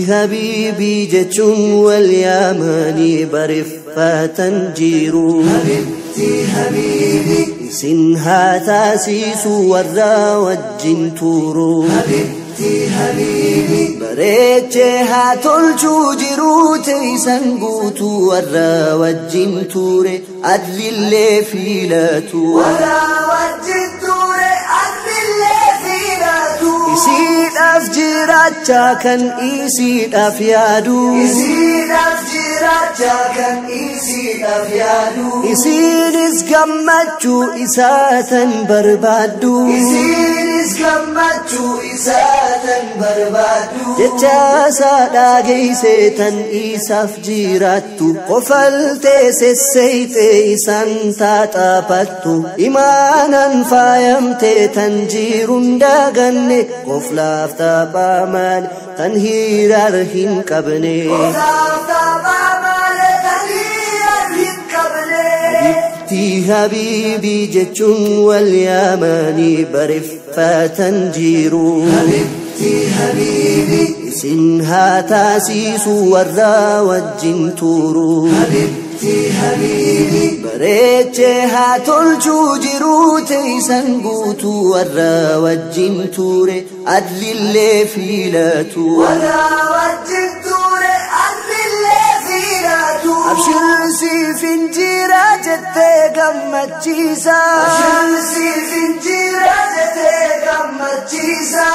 Habiibii jechuun wal yaamanii bareffatan jiru. Habibti habibi Isin haa taasisu warra wajjin turu. Habibti habibi Bareechee haa tolchuu jiruu teessan guutuu warra wajjin ture adlillee filatu. Warra wajjin ture adlillee filatu. Isiidhaaf jiraachaa kan isiidhaaf yaadu. Isiidhaaf jiraachaa kan isiidhaaf yaadu. Isiinis gammachuu isaatan barbaaddu. Isiinis gammachuu isaatan barbaaddu. Jecha isaa dhageessee tan isaaf jiraattu. Kofaltee sesseeyxee isaan taaxaaphattu. Imaanan faayamtee tan jiruun daganne. Koflaaf taphaa malee tan hiraar hin qabne. Koflaaf taphaa malee tan hiraar hin qabne. Habibti habiibii jechuun wal yaamanii bareffatan jiru. Habibti habibi Isin haa taasisu warra wajjin turu. Habibti habibi Bareechee haa tolchuu jiruu teessan guutuu warra wajjin ture adlillee filatu. Warra wajjin ture adlillee filatu. Abshir siif injira jettee gammachiisa. Abshir siif injira jettee gammachiisa.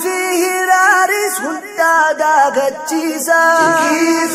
Fi hiraaris hundaa daagachiisa.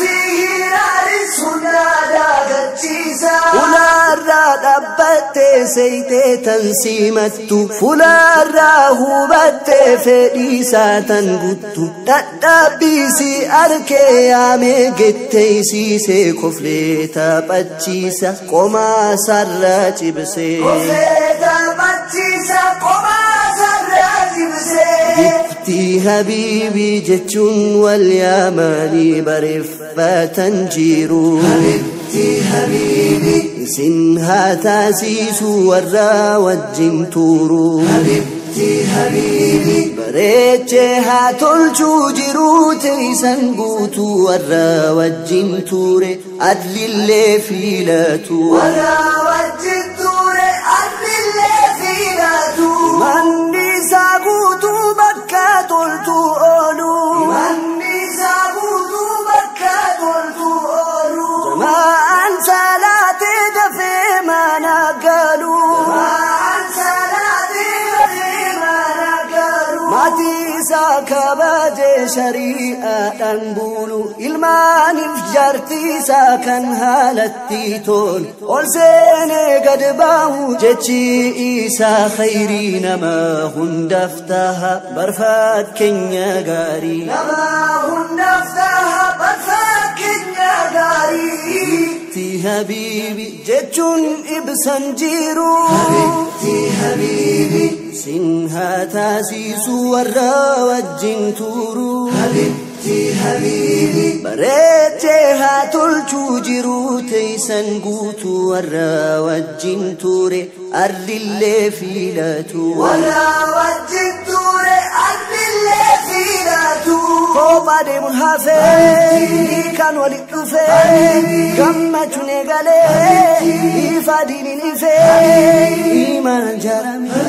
Fi hiraaris hundaa daagachiisa. Fuulaarraa dhaabbattee seeytee tan simattu. Fuulaarraa hubattee fedhiisaa tan guttu. Dadhabbiisi arkee yaamee getteeysiisee koflee taphachiisa qomaa sarara cibsee. Koflee taphachiisa qomaa sarara cibsee. Habibti habiibii jechuun wal yaamanii bareffatan jiru. Habibti habibi Isin haa taasisu warra wajjin turu. Habibti habibi Bareechee haa tolchuu jiruu teessan guutuu warra wajjin ture adlillee filatu. Warra wajjin ture adlillee filatu. Manni isaa guutuu bakka toltu oolu. Manni isaa guutuu bakka toltu oolu. Jamaan salaatee dafee mana galu. Jamaan salaatee dafee mana galu. Maatii isaa kabajee shari'aadhaan bulu. Ilmaaniif jaartii isaa kan haalatti tolu. Ol seenee gad ba'u jechi isaa khayrii nama hundaaf taha barfaakkeenya gaarii. Nama hundaaf taha barfaakkeenya gaarii. Habibti habiibi jechuun ibsan jiru. Habibti habibi Isin haa taasisu warra wajjin turu. Habibti habibi Bareechee haa tolchuu jiruu teessan guutuu warra wajjin ture ardillee filatu. Warra wajjin ture adlillee filatu. Kophaa deemuun hafee kan walitti dhufee gammachuun eegalee ifa diiniin ifee imaan jaarame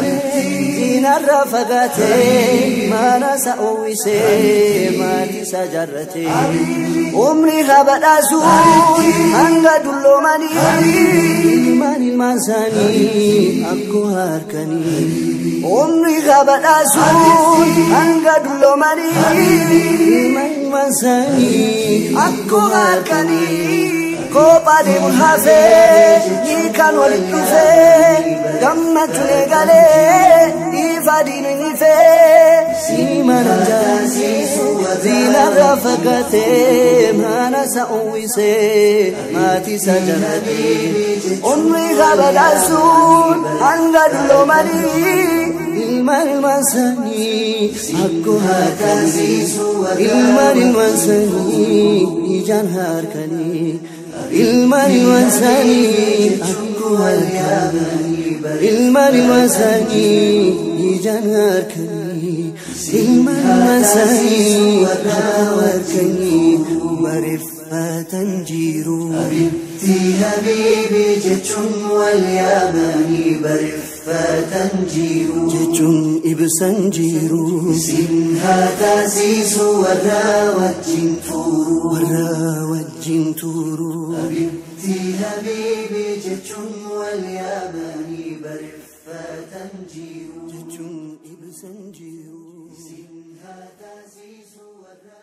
diinarraa fagaatee mana isaa uwwisee maatii isaa jaarratee umrii haa badhaasuun hanga dulloomanii ilmaan ilmaan isaanii akkoo harkanii umrii haa badhaasuun hanga dulloomanii ilmaan ilmaan isaanii akkoo harkanii. Kophaa deemuun hafee hiikaan walitti dhufee gammachuun eegalee ifa diiniin ifee simana jaarsiisu diinarraa fagaatee mana isaa uwwisee maatii isaa jaarratee umrii haa badhaasuun hanga dulloomanii ilmaan ilmaan isaanii akkoo harkanii ilmaan ilmaan isaanii ijaan harkanii. Ilmaan ilmaan isaanii akkuma ilmaan ilmaan isaanii ijaan harkanii, ilmaan ilmaan isaanii akkuma harkanii bareeffatan jiru. Habibti habibi jechuun wal yaamanii bareeffatan jiru. Jechuun ibsan jiru. Isin haa taasisu warra wajjin turu. Warra wajjin turu. Habibti habibi jechuun wal yaamanii bareeffatan jiru. Jechuun ibsan jiru. Isin haa taasisu warra